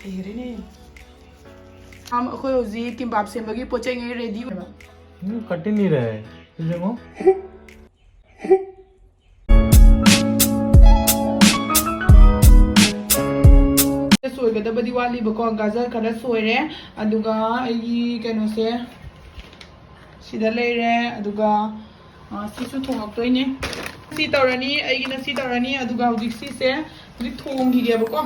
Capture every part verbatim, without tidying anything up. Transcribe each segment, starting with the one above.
ꯍꯩꯈ꯭ꯔꯦꯅꯦ꯫ ꯃꯌꯥꯝ, ꯑꯩꯈꯣꯏ ꯍꯧꯖꯤꯛ ꯀꯤꯝꯕꯥꯞ ꯁꯦꯝꯕꯒꯤ ꯄꯣꯠ ꯆꯩꯉꯩ ꯔꯦꯗꯤ ꯑꯣꯏꯕ꯫ ꯎꯝ, ꯀꯠꯇꯤ ꯅꯤꯔꯦ꯫ ꯁꯤꯁꯦ ꯑꯃꯨꯛ ꯁꯣꯏꯒꯗꯕꯗꯤ ꯋꯥꯠꯂꯤꯕꯀꯣ, ꯒꯥꯖꯔ ꯈꯔ ꯁꯣꯏꯔꯦ꯫ ꯑꯗꯨꯒ ꯑꯩꯒꯤ ꯀꯩꯅꯣꯁꯦ ꯁꯤꯗ ꯂꯩꯔꯦ꯫ ꯑꯗꯨꯒ ꯑ, ꯁꯤꯁꯨ ꯊꯣꯡꯉꯛꯇꯣꯏꯅꯦ꯫ ꯁꯤ ꯇꯧꯔꯅꯤ, ꯑꯩꯒꯤꯅ ꯁꯤ ꯇꯧꯔꯅꯤ꯫ ꯑꯗꯨꯒ ꯍꯧꯖꯤꯛ ꯁꯤꯁꯦ ꯍꯧꯖꯤꯛ ꯊꯣꯡꯈꯤꯒꯦꯕꯀꯣ꯫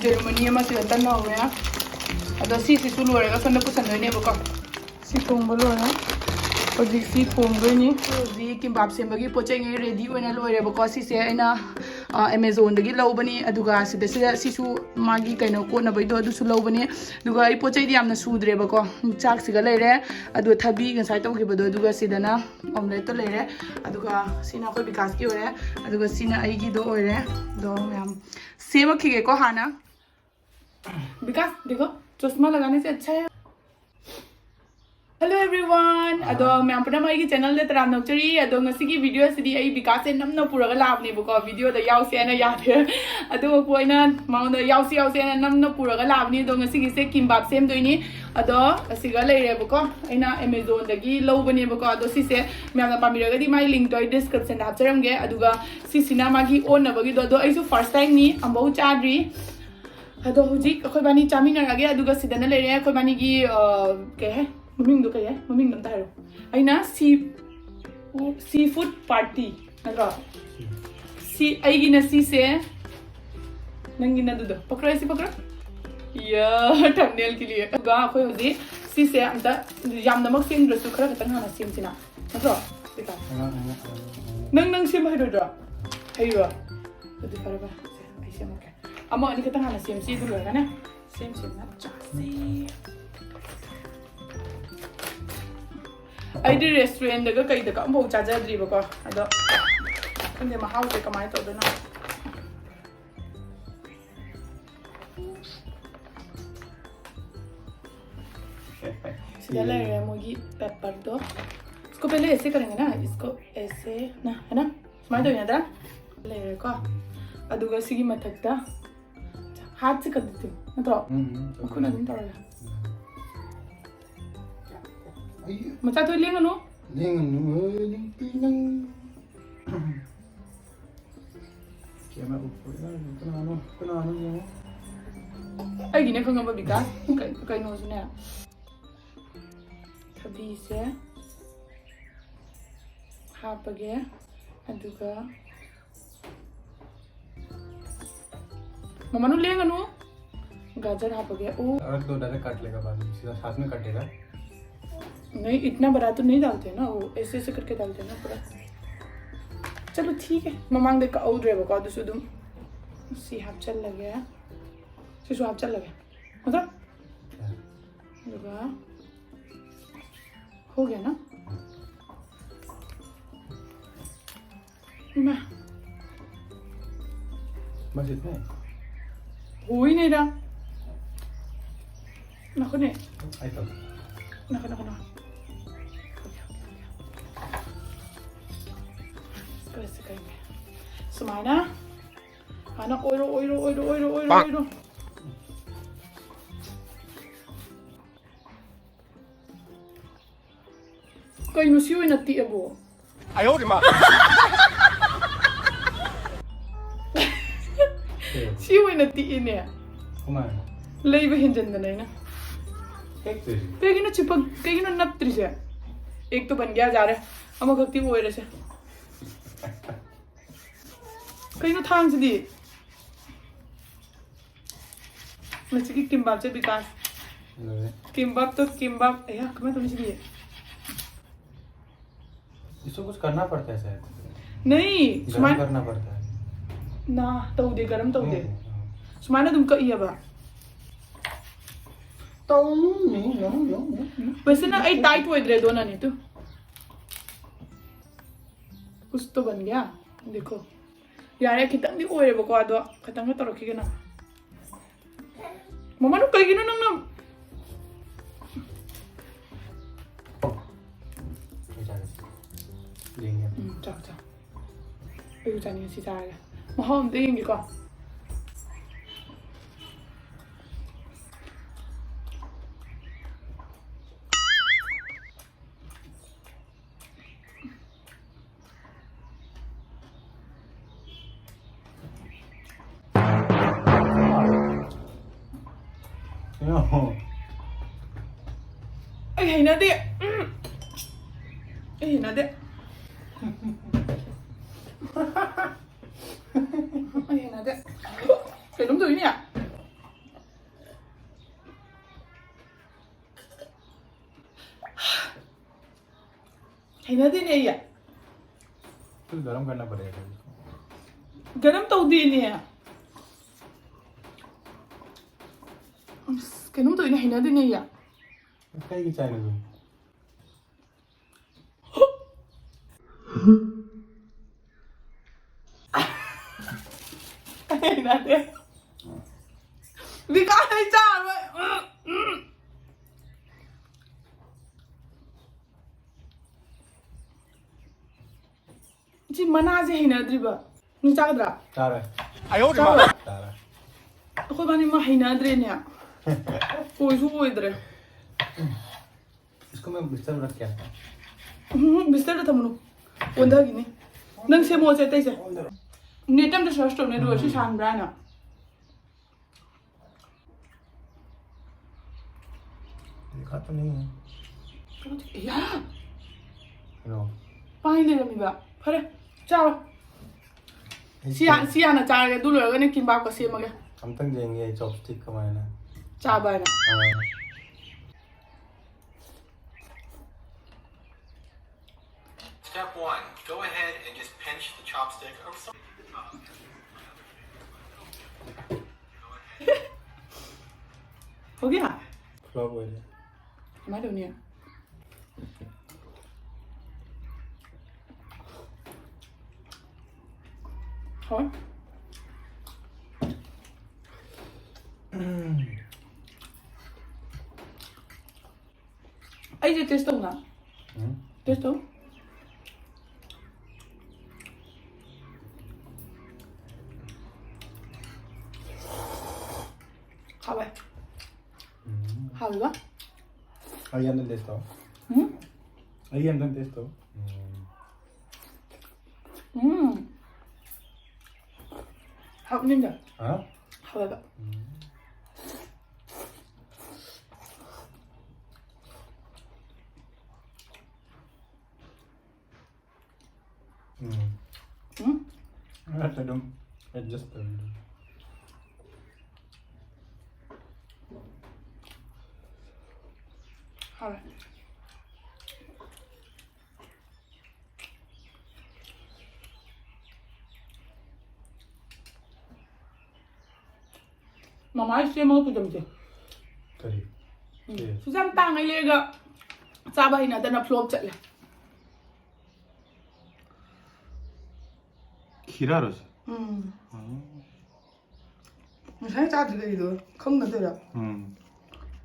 ꯌꯦꯔꯨꯝ ꯑꯅꯤ ꯑꯃ ꯁꯤꯗ ꯇꯟꯍꯧꯔꯦ꯫ ꯑꯗꯣ ꯁꯤꯁꯤꯁꯨ ꯂꯣꯏꯔꯒ ꯁꯣꯝꯗ ꯄꯨꯁꯟꯗꯣꯏꯅꯦꯕꯀꯣ꯫ ꯁꯤ ꯊꯣꯡꯕ ꯂꯣꯏꯔꯦ꯫ ꯍꯧꯖꯤꯛ ꯁꯤ ꯊꯣꯡꯗꯣꯏꯅꯤ꯫ ꯍꯧꯖꯤꯛ ꯀꯤꯝꯕꯥꯞ ꯁꯦꯝꯕꯒꯤ ꯄꯣꯠ ꯆꯩꯉꯩ ꯔꯦꯗꯤ ꯑꯣꯏꯅ ꯂꯣꯏꯔꯦꯕꯀꯣ꯫ ꯁꯤꯁꯦ ꯑꯩꯅ ꯑꯦꯃꯦꯖꯣꯟꯗꯒꯤ ꯂꯧꯕꯅꯤ꯫ ꯑꯗꯨꯒ ꯁꯤꯗ ꯁꯤꯗ ꯁꯤꯁꯨ ꯃꯥꯒꯤ ꯀꯩꯅꯣ ꯀꯣꯠꯅꯕꯩꯗꯣ ꯑꯗꯨꯁꯨ ꯂꯧꯕꯅꯤ꯫ ꯑꯗꯨꯒ ꯑꯩ ꯄꯣꯠ ꯆꯩꯗꯤ ꯌꯥꯝꯅ ꯁꯨꯗ꯭ꯔꯦꯕꯀꯣ꯫ ꯆꯥꯛꯁꯤꯒ ꯂꯩꯔꯦ꯫ ꯑꯗꯨꯒ ꯊꯕꯤ ꯉꯁꯥꯏ ꯇꯧꯈꯤꯕꯗꯣ꯫ ꯑꯗꯨꯒ ꯁꯤꯗꯅ ꯑꯣꯝꯂꯦꯠꯇꯣ ꯂꯩꯔꯦ꯫ ꯑꯗꯨꯒ ꯁꯤꯅ ꯑꯩꯈꯣꯏ ꯕꯤꯀꯥꯁꯀꯤ ꯑꯣꯏꯔꯦ꯫ ꯑꯗꯨꯒ ꯁꯤꯅ ꯑꯩꯒꯤꯗꯣ ꯑꯣꯏꯔꯦ꯫ ꯑꯗꯣ ꯃꯌꯥꯝ ꯁꯦꯝꯃꯛꯈꯤꯒꯦꯀꯣ ꯍꯥꯟꯅ꯫ ꯕꯤꯀꯥꯁ, ꯗꯦꯈꯣ, ꯆꯣꯁꯃꯥ ꯂꯒꯥꯅꯦ ꯁꯦ ꯑꯆꯥ ꯍꯦ꯫ Hello everyone. ꯑꯗꯣ ꯃꯌꯥꯝ ꯄꯨꯝꯅꯃꯛ ꯑꯩꯒꯤ ꯆꯦꯅꯦꯜꯗ ꯇꯔꯥꯝꯅ ꯑꯣꯛꯆꯔꯤ꯫ ꯑꯗꯣ ꯉꯁꯤꯒꯤ ꯚꯤꯗꯤꯑꯣꯁꯤꯗꯤ ꯑꯩ ꯕꯤꯀꯥꯁꯁꯦ ꯅꯝꯅ ꯄꯨꯔꯒ ꯂꯥꯛꯑꯕꯅꯦꯕꯀꯣ꯫ ꯚꯤꯗꯤꯑꯣꯗ ꯌꯥꯎꯁꯦ ꯍꯥꯏꯅ ꯌꯥꯗꯦ꯫ ꯑꯗꯨꯕꯨ ꯑꯩꯅ ꯃꯉꯣꯟꯗ ꯌꯥꯎꯁꯤ ꯌꯥꯎꯁꯤ ꯍꯥꯏꯅ ꯅꯝꯅ ꯄꯨꯔꯒ ꯂꯥꯛꯑꯕꯅꯤ꯫ ꯑꯗꯣ ꯉꯁꯤꯒꯤꯁꯦ ꯀꯤꯝꯕꯥꯞ ꯁꯦꯝꯗꯣꯏꯅꯤ꯫ ꯑꯗꯣ ꯑꯁꯤꯒ ꯂꯩꯔꯦꯕꯀꯣ, ꯑꯩꯅ ꯑꯦꯃꯦꯖꯣꯟꯗꯒꯤ ꯂꯧꯕꯅꯦꯕꯀꯣ꯫ ꯑꯗꯣ ꯁꯤꯁꯦ ꯃꯌꯥꯝꯅ ꯄꯥꯝꯕꯤꯔꯒꯗꯤ ꯃꯥꯒꯤ ꯂꯤꯡꯛꯇꯣ ꯑꯩ ꯗꯤꯁꯀ꯭ꯔꯤꯞꯁꯟꯗ ꯍꯥꯞꯆꯔꯝꯒꯦ꯫ ꯑꯗꯨꯒ ꯁꯤꯁꯤꯅ ꯃꯥꯒꯤ ꯑꯣꯟꯅꯕꯒꯤꯗꯣ꯫ ꯑꯗꯣ ꯑꯩꯁꯨ ꯐꯥꯔꯁ ꯇꯥꯏꯝꯅꯤ, ꯑꯝꯐꯥꯎ ꯆꯥꯗ꯭ꯔꯤ꯫ ꯑꯗꯣ ꯍꯧꯖꯤꯛ ꯑꯩꯈꯣꯏꯕꯥꯅꯤ ꯆꯥꯃꯤꯟꯅꯔꯒꯦ꯫ ꯑꯗꯨꯒ ꯁꯤꯗꯅ ꯂꯩꯔꯦ ꯑꯩꯈꯣꯏꯕꯥꯅꯤꯒꯤ, ꯑ, ꯀꯩ ꯍꯥꯏ, ꯃꯃꯤꯡꯗꯣ ꯀꯩ ꯍꯥꯏ? ꯃꯃꯤꯡꯗꯣ ꯑꯝꯇ ꯍꯥꯏꯔꯣ꯫ ꯑꯩꯅ ꯁꯤ, ꯁꯤ ꯐꯨꯗ ꯄꯥꯔꯇꯤ ꯅꯠꯇ꯭ꯔꯣ? ꯁꯤ ꯑꯩꯒꯤꯅ ꯁꯤꯁꯦ, ꯅꯪꯒꯤꯅ ꯑꯗꯨꯗꯣ꯫ ꯄꯀ꯭ꯔꯣ, ꯑꯩꯁꯤ ꯄꯀ꯭ꯔꯣ꯫ ꯌꯥ, ꯊꯝꯅꯦꯜ ꯀꯤꯂꯤ꯫ ꯑꯗꯨꯒ ꯑꯩꯈꯣꯏ ꯍꯧꯖꯤꯛ ꯁꯤꯁꯦ ꯑꯝꯇ ꯌꯥꯝꯅꯃꯛ ꯁꯦꯝꯗ꯭ꯔꯁꯨ ꯈꯔ ꯈꯛꯇꯪ ꯍꯥꯟꯅ ꯁꯦꯝꯁꯤꯅ, ꯅꯠꯇ꯭ꯔꯣ? ꯁꯤꯀꯥ꯫ ꯅꯪ, ꯅꯪ ꯁꯦꯝꯕ ꯍꯩꯔꯣꯏꯗ꯭ꯔꯣ? ꯍꯩꯔꯣ? ꯑꯗꯨꯗꯤ ꯐꯔꯦ ꯐꯔꯦ꯫ ꯁꯦ, ꯑꯩ ꯁꯦꯝꯃꯛꯀꯦ꯫ ꯑꯃ ꯑꯅꯤ ꯈꯛꯇꯪ ꯍꯥꯟꯅ ꯁꯦꯝꯁꯤ, ꯑꯗꯨ ꯂꯣꯏꯔꯒꯅꯦ ꯁꯦꯝ ꯁꯦꯝꯅ ꯆꯥꯁꯤ꯫ ꯑꯩꯗꯤ ꯔꯦꯁꯇꯨꯔꯦꯟꯗꯒ ꯀꯩꯗꯒ ꯑꯝꯐꯥꯎ ꯆꯥꯖꯗ꯭ꯔꯤꯕꯀꯣ꯫ ꯑꯗꯣ ꯈꯪꯗꯦ ꯃꯍꯥꯎꯁꯦ ꯀꯃꯥꯏꯅ ꯇꯧꯗꯣꯏꯅꯣ꯫ ꯁꯤꯗ ꯂꯩꯔꯦ ꯃꯣꯏꯒꯤ ꯄꯦꯄꯔꯗꯣ꯫ इसको पहले ऐसे करेंगे ना, इसको ऐसे ना, है ना? ꯁꯨꯃꯥꯏꯅ ꯇꯧꯋꯤ ꯅꯠꯇ꯭ꯔꯥ? ꯂꯩꯔꯦꯀꯣ꯫ ꯑꯗꯨꯒ ꯁꯤꯒꯤ ꯃꯊꯛꯇ ꯍꯥꯠꯁꯦ ꯀꯟꯗꯛꯇꯤꯡ ꯅꯠꯇ꯭ꯔꯣ? ꯎꯝ, ꯎꯝ, ꯎꯝ꯫ ꯈꯨꯠꯅ ꯑꯗꯨꯝ ꯇꯧꯔꯒ꯫ ꯑꯩ ꯃꯆꯥ ꯊꯣꯏ ꯂꯦꯡꯒꯅꯨ꯫ ꯂꯦꯡꯒꯅꯨ, ꯍꯣꯏ, ꯅꯨꯄꯤ ꯅꯪ꯫ ꯀꯦꯃꯦꯔꯥ ꯎꯞꯄ-, ꯀꯅꯥꯅꯣ? ꯀꯅꯥꯅꯣ ꯌꯦꯡꯉꯣ꯫ ꯑꯩꯒꯤꯅꯦ ꯈꯪꯉꯕ ꯕꯤꯀꯥꯁ꯫ ꯀꯩ-, ꯀꯩꯅꯣꯁꯨꯅꯦ꯫ ꯊꯕꯤꯁꯦ ꯍꯥꯞꯄꯒꯦ꯫ ꯑꯗꯨꯒ ꯃꯃꯥꯅꯨ ꯂꯦꯡꯒꯅꯨ꯫ गाजर ꯍꯥꯞꯄꯒꯦ꯫ ओ। रख दो, डायरेक्ट काट लेगा बाद में, सीधा साथ में काटेगा। नहीं, इतना बड़ा तो नहीं डालते ना, वो ऐसे ऐसे करके डालते ना पूरा। चलो ठीक है, ꯃꯃꯥꯡꯗ ꯀꯛꯍꯧꯗ꯭ꯔꯦꯕꯀꯣ, ꯑꯗꯨꯁꯨ ꯑꯗꯨꯝ ꯁꯤ ꯍꯥꯞꯆꯜꯂꯒꯦ꯫ ꯁꯤꯁꯨ ꯍꯥꯞꯆꯜꯂꯒꯦ꯫ ꯅꯠꯇ꯭ꯔꯣ? ꯑꯗꯨꯒ ꯍꯣꯒꯦꯅ? ꯏꯃꯥ꯫ बस इतना है? ꯍꯣꯏꯅꯦꯗ꯫ ꯅꯈꯣꯅꯦ꯫ ꯑꯩ ꯇꯧꯒꯦ꯫ ꯅꯈꯣ, ꯅꯈꯣ, ꯅꯈꯣ꯫ ꯀꯔꯤꯁꯦ ꯀꯩꯅꯦ? ꯁꯨꯃꯥꯏꯅ꯫ ꯁꯨꯃꯥꯏꯅ ꯑꯣꯏꯔꯣ, ꯑꯣꯏꯔꯣ, ꯑꯣꯏꯔꯣ, ꯑꯣꯏꯔꯣ, ꯑꯣꯏꯔꯣ, ꯄꯥꯛ꯫ ꯑꯣꯏꯔꯣ꯫ ꯀꯩꯅꯣ ꯁꯤ ꯑꯣꯏꯅ ꯇꯦꯛꯑꯕꯣ? ꯑꯌꯣ ꯃꯥ꯫ ꯁꯤ ꯑꯣꯏꯅ ꯇꯦꯛꯏꯅꯦ꯫ ꯀꯃꯥꯏꯅ? ꯂꯩꯕ ꯍꯦꯟꯖꯟꯗꯅ ꯑꯩꯅ꯫ ꯇꯦꯛꯇꯣꯏꯁꯤ꯫ ꯀꯩꯒꯤꯅꯣ ꯆꯤꯄꯛ-, ꯀꯩꯒꯤꯅꯣ ꯅꯞꯇ꯭ꯔꯤꯁꯦ? एक तो बन गया, जा रहे। ꯑꯃꯈꯛꯇꯤ ꯑꯣꯏꯔꯁꯦ꯫ ꯀꯩꯅꯣ ꯊꯥꯡꯁꯤꯗꯤ? ꯉꯁꯤꯒꯤ ꯀꯤꯝꯕꯥꯞꯁꯦ ꯕꯤꯀꯥꯁ꯫ ꯂꯣꯏꯔꯦ꯫ ꯀꯤꯝꯕꯥꯞꯇꯣ ꯀꯤꯝꯕꯥꯞ꯫ ꯑꯌꯥ, ꯀꯃꯥꯏꯅ ꯇꯧꯅꯤ ꯁꯤꯗꯤ? इसको कुछ करना पड़ता है शायद। नहीं, गरम ꯁꯨꯃꯥꯏꯅ करना पड़ता है। ꯅꯥ, ꯇꯧꯗꯦ, ꯒꯔꯝ ꯇꯧꯗꯦ꯫ ꯎꯝ, ꯎꯝ꯫ ꯁꯨꯃꯥꯏꯅ ꯑꯗꯨꯝ ꯀꯛꯏꯑꯕ꯫ ꯇꯧꯅꯤ, ꯅꯣ, ꯅꯣ, ꯅꯣ, ꯅꯣ꯫ ꯋꯦꯁꯇ ꯅꯪ ꯑꯩ ꯇꯥꯏꯠ ꯑꯣꯏꯗ꯭ꯔꯦ ꯑꯗꯣ ꯅꯅꯤꯇꯨ꯫ कुछ तो बन गया, देखो। ꯌꯥꯔꯦ, ꯈꯤꯇꯪꯗꯤ ꯑꯣꯏꯔꯦꯕꯀꯣ, ꯑꯗꯣ ꯈꯤꯇꯪꯒ ꯇꯧꯔꯛꯈꯤꯒꯦ ꯅꯪ꯫ ꯃꯃꯥ, ꯅꯪ ꯀꯩꯒꯤꯅꯣ ꯅꯪꯅ? ꯑꯩ ꯆꯥꯒꯦ꯫ ꯌꯦꯡꯒꯦ꯫ ꯎꯝ, ꯆꯥꯎ, ꯆꯥꯎ꯫ ꯑꯩꯁꯨ ꯆꯥꯅꯤꯡꯉꯦ, ꯁꯤ ꯆꯥꯔꯒꯦ꯫ ꯃꯍꯥꯎ ꯑꯝꯇ ꯌꯦꯡꯒꯦꯀꯣ꯫ ꯑꯩ ꯍꯩꯅꯗꯦ꯫ ꯎꯝ꯫ ꯑꯩ ꯍꯩꯅꯗꯦ꯫ ꯑꯩ ꯍꯩꯅꯗꯦ꯫ ꯀꯩꯅꯣꯝ ꯇꯧꯏꯅꯦ꯫ ꯍꯩꯅꯗꯦꯅꯦ ꯑꯩ꯫ ꯐꯨꯜ ꯒꯔꯝ ꯀꯔꯅ ꯄꯗꯦꯒ꯫ ꯒꯔꯝ ꯇꯧꯗꯦꯅꯦ꯫ ꯑꯁ, ꯀꯩꯅꯣꯝ ꯇꯧꯏꯅꯦ, ꯍꯩꯅꯗꯦꯅꯦ ꯑꯩ꯫ ꯀꯩꯒꯤ ꯆꯥꯏꯅꯣ ꯑꯗꯨ? ꯑꯩ ꯍꯩꯅꯗꯦ꯫ ꯕꯤꯀꯥꯁ, ꯑꯩ ꯆꯥꯔꯣꯏ꯫ ꯁꯤ ꯃꯅꯥꯁꯦ ꯍꯩꯅꯗ꯭ꯔꯤꯕ꯫ ꯅꯪ ꯆꯥꯒꯗ꯭ꯔꯥ? ꯆꯥꯔꯦ꯫ ꯆꯥꯔꯣꯏ? ꯆꯥꯔꯦ꯫ ꯑꯩꯈꯣꯏ ꯏꯕꯥꯅꯤꯃꯛ ꯍꯩꯅꯗ꯭ꯔꯦꯅꯦ꯫ ꯑꯣꯏꯁꯨ ꯑꯣꯏꯗ꯭ꯔꯦ꯫ इसको मैं बिस्तर में रख के आता हूँ। ꯎꯝ, ꯕꯤꯁꯇꯔꯗ ꯊꯝꯃꯨꯅꯨ꯫ ꯑꯣꯟꯊꯈꯤꯅꯤ꯫ ꯅꯪ ꯁꯦꯝꯃꯣꯁꯦ ꯑꯇꯩꯁꯦ꯫ ꯅꯦꯠꯇ ꯑꯝꯇ ꯁꯔꯁ ꯇꯧꯅꯦ, ꯑꯗꯨꯒ ꯁꯤ ꯎꯝ꯫ ꯁꯥꯟꯕ꯭ꯔꯥ ꯍꯥꯏꯅ꯫ देखा तो नहीं है। ꯌꯥ! ꯀꯩꯅꯣ? ꯄꯥꯏ ꯂꯩꯔꯝꯃꯤꯕ꯫ ꯐꯔꯦ, ꯆꯥꯔꯣ꯫ ꯑꯩ ꯁꯤ ꯍꯥꯟ-, ꯁꯤ ꯍꯥꯟꯅ ꯆꯥꯔꯒꯦ, ꯑꯗꯨ ꯂꯣꯏꯔꯒꯅꯦ ꯀꯤꯝꯕꯥꯞꯀ ꯁꯦꯝꯃꯒꯦ꯫ ꯑꯝꯇꯪ ꯌꯦꯡꯒꯦ ꯑꯩ chopstick ꯀꯃꯥꯏꯅ꯫ ꯆꯥꯕ ꯍꯥꯏꯅ꯫ ꯑꯥ꯫ Step one, go ahead and just pinch the chopstick or some. ꯍꯧꯒꯦ? Flop ꯑꯣꯏꯔꯦ꯫ ꯀꯃꯥꯏꯅ ꯇꯧꯅꯤ? ꯍꯣꯏ꯫ ꯎꯝ꯫ ꯑꯩꯁꯦ ꯇꯦꯁ ꯇꯧꯅ꯫ ꯎꯝ꯫ ꯇꯦꯁ ꯇꯧ꯫ ꯍꯥꯎꯋꯦ꯫ ꯎꯝ꯫ ꯍꯥꯎꯋꯦꯕ? ꯑꯩ ꯑꯝꯇꯪ ꯇꯦꯁ ꯇꯧ꯫ ꯎꯝ? ꯑꯩ ꯑꯝꯇꯪ ꯇꯦꯁ ꯇꯧ꯫ ꯎꯝ꯫ ꯎꯝ꯫ ꯍꯥꯞꯅꯤꯡꯗꯦ꯫ ꯍꯥ? ꯍꯥꯎꯋꯦꯕ꯫ ꯎꯝ꯫ ꯎꯝ꯫ ꯎꯝ? ꯑꯗꯨꯝ adjust ꯇꯧꯔꯦ꯫ ꯍꯥꯎꯋꯦ꯫ ꯃꯃꯥꯏ ꯁꯦꯝꯃꯒ ꯄꯨꯖꯝꯁꯦ꯫ ꯀꯔꯤ? ꯎꯝ꯫ ꯑꯦ꯫ ꯁꯨꯁꯥ ꯌꯥꯝ ꯇꯥꯡꯉꯩ ꯂꯩꯔꯒ ꯆꯥꯕ ꯍꯩꯅꯗꯅ flop ꯆꯠꯂꯦ꯫ ꯈꯤꯔꯥꯔꯣ ꯁꯤ? ꯎꯝ꯫ ꯎꯝ꯫ ꯉꯁꯥꯏ ꯆꯥꯗ꯭ꯔꯤ ꯀꯔꯤꯗꯣ ꯈꯪꯅꯗꯣꯏꯔꯣ? ꯎꯝ꯫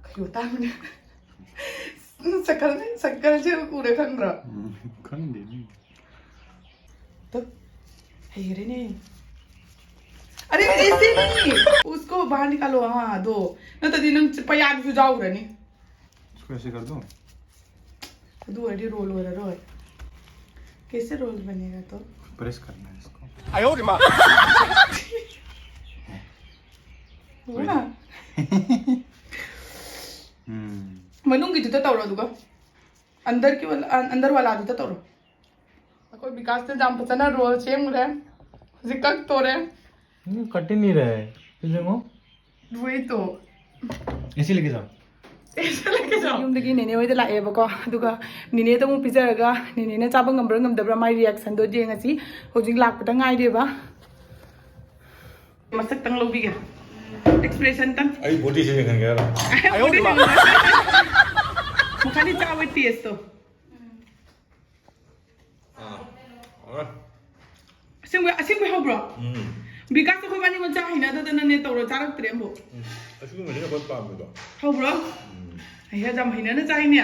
ꯀꯩꯅꯣ ꯇꯥꯡꯕꯅꯦ꯫ ꯁꯀꯜ, ꯁꯀꯜꯁꯦ ꯎꯔꯦ ꯈꯪꯗ꯭ꯔꯣ? ꯎꯝ, ꯈꯪꯗꯦꯅꯦ꯫ ꯇꯨ, ꯍꯩꯈ꯭ꯔꯦꯅꯦ꯫ अरे, ऐसे नहीं, उसको बाहर निकालो, हाँ, दो। ꯅꯠꯇ꯭ꯔꯗꯤ ꯅꯪ ꯄꯌꯥꯗꯨꯁꯨ ꯌꯥꯎꯈ꯭ꯔꯅꯤ꯫ इसको ऐसे कर दूं? ꯑꯗꯨ ꯑꯣꯏꯔꯗꯤ roll ꯑꯣꯏꯔꯔꯣꯏ꯫ कैसे roll बनेगा तो? प्रेस करना है इसको। ꯎꯔꯥ? ꯎꯝ꯫ ꯃꯅꯨꯡꯒꯤꯗꯨꯗ ꯇꯧꯔꯣ ꯑꯗꯨꯒ꯫ अंदर की वाला, अंदर वाला ꯑꯗꯨꯗ ꯇꯧꯔꯣ꯫ ꯑꯩꯈꯣꯏ ꯕꯤꯀꯥꯁꯅ ꯌꯥꯝ ꯐꯖꯅ roll ꯁꯦꯝꯈ꯭ꯔꯦ꯫ ꯍꯧꯖꯤꯛ ꯀꯛꯇꯣꯔꯦ꯫ ꯎꯝ, cut ही नहीं रहा है। तुझे वो? वही तो। ऐसे लेके जाओ। ऐसे लेके जाओ। ꯌꯨꯝꯗꯒꯤ ꯅꯦꯅꯦ ꯍꯣꯏꯗ ꯂꯥꯛꯑꯦꯕꯀꯣ꯫ ꯑꯗꯨꯒ ꯅꯦꯅꯦꯗ ꯑꯃꯨꯛ ꯄꯤꯖꯔꯒ ꯅꯦꯅꯦꯅ ꯆꯥꯕ ꯉꯝꯕ꯭ꯔꯥ ꯉꯝꯗꯕ꯭ꯔꯥ ꯃꯥꯏ reaction ꯗꯣ ꯌꯦꯡꯉꯁꯤ꯫ ꯍꯧꯖꯤꯛ ꯂꯥꯛꯄꯗ ꯉꯥꯏꯔꯦꯕ꯫ ꯃꯁꯛꯇꯪ ꯂꯧꯕꯤꯒꯦ꯫ Expression ꯇꯪ꯫ ꯑꯩ body ꯁꯦ ꯌꯦꯡꯍꯟꯒꯦ ꯍꯥꯏꯔꯣ? ꯃꯈꯥꯗꯤ ꯆꯥꯕ taste ꯇꯣ꯫ ꯑꯥ, ꯍꯥꯎꯔꯦ꯫ ꯑꯁꯦꯡꯕꯩ, ꯑꯁꯦꯡꯕꯩ ꯍꯧꯕ꯭ꯔꯣ? ꯎꯝ꯫ ꯕꯤꯀꯥꯁ ꯑꯩꯈꯣꯏ ꯏꯕꯥꯅꯤ ꯃꯆꯥ ꯍꯩꯅꯗꯗꯅꯅꯦ ꯇꯧꯔ ꯆꯥꯔꯛꯇ꯭ꯔꯦ ꯑꯃꯨꯛ꯫ ꯎꯝ, ꯑꯁꯤꯒꯨꯝꯕꯁꯤꯅ ꯑꯩꯈꯣꯏ ꯄꯥꯝꯃꯤꯗꯣ꯫ ꯍꯧꯕ꯭ꯔꯣ? ꯎꯝ꯫ ꯑꯩ ꯌꯥꯝ ꯍꯩꯅꯅ ꯆꯥꯏꯅꯦ꯫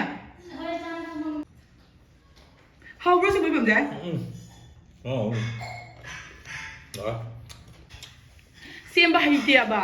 ꯍꯥꯎꯕ꯭ꯔꯣ ꯁꯤꯕꯨ ꯏꯕꯝꯖꯦ? ꯎꯝ꯫ ꯍꯥꯎ꯫ ꯂꯥꯛꯑꯦ꯫ ꯁꯦꯝꯕ ꯍꯩꯇꯦꯕ꯫